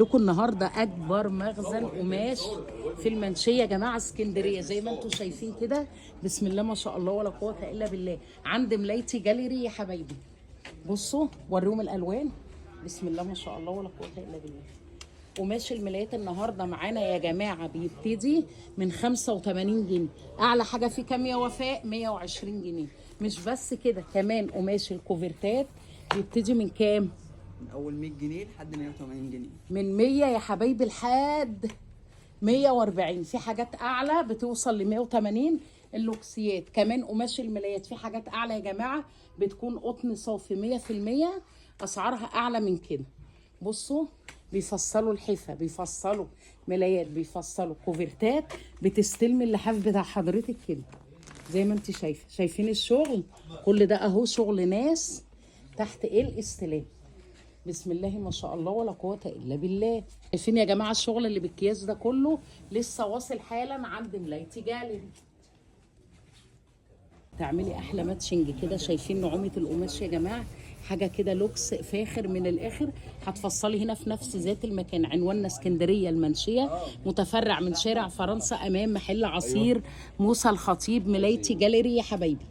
لكم النهارده اكبر مخزن قماش في المنشيه يا جماعة اسكندرية، زي ما انتم شايفين كده. بسم الله ما شاء الله ولا قوة الا بالله. عند ملايتي جاليري يا حبايبي. بصوا وريهم الالوان. بسم الله ما شاء الله ولا قوة الا بالله. قماش الملايات النهارده معانا يا جماعة بيبتدي من 85 جنيه، اعلى حاجة فيه كام يا وفاء؟ 120 جنيه. مش بس كده، كمان قماش الكوفرتات بيبتدي من كام؟ من اول 100 جنيه لحد 180 جنيه. من 100 يا حبايبي لحد 140. في حاجات اعلى بتوصل ل 180. اللوكسيات كمان قماش الملايات في حاجات اعلى يا جماعة، بتكون قطن صافي 100%، اسعارها اعلى من كده. بصوا بيفصلوا الحفه، بيفصلوا ملايات، بيفصلوا كوفرتات، بتستلمي اللحاف بتاع حضرتك كده زي ما انت شايفه. شايفين الشغل كل ده اهو، شغل ناس تحت ايه الاستلام. بسم الله ما شاء الله ولا قوة إلا بالله. شايفين يا جماعة الشغل اللي بالأكياس ده كله لسه واصل حالا عند ملايتي جاليري. تعملي أحلى matching كده. شايفين نعومة القماش يا جماعة، حاجة كده لوكس فاخر من الآخر. هتفصلي هنا في نفس ذات المكان. عنواننا اسكندرية المنشية، متفرع من شارع فرنسا أمام محل عصير موسى الخطيب، ملايتي جاليري يا حبايبي.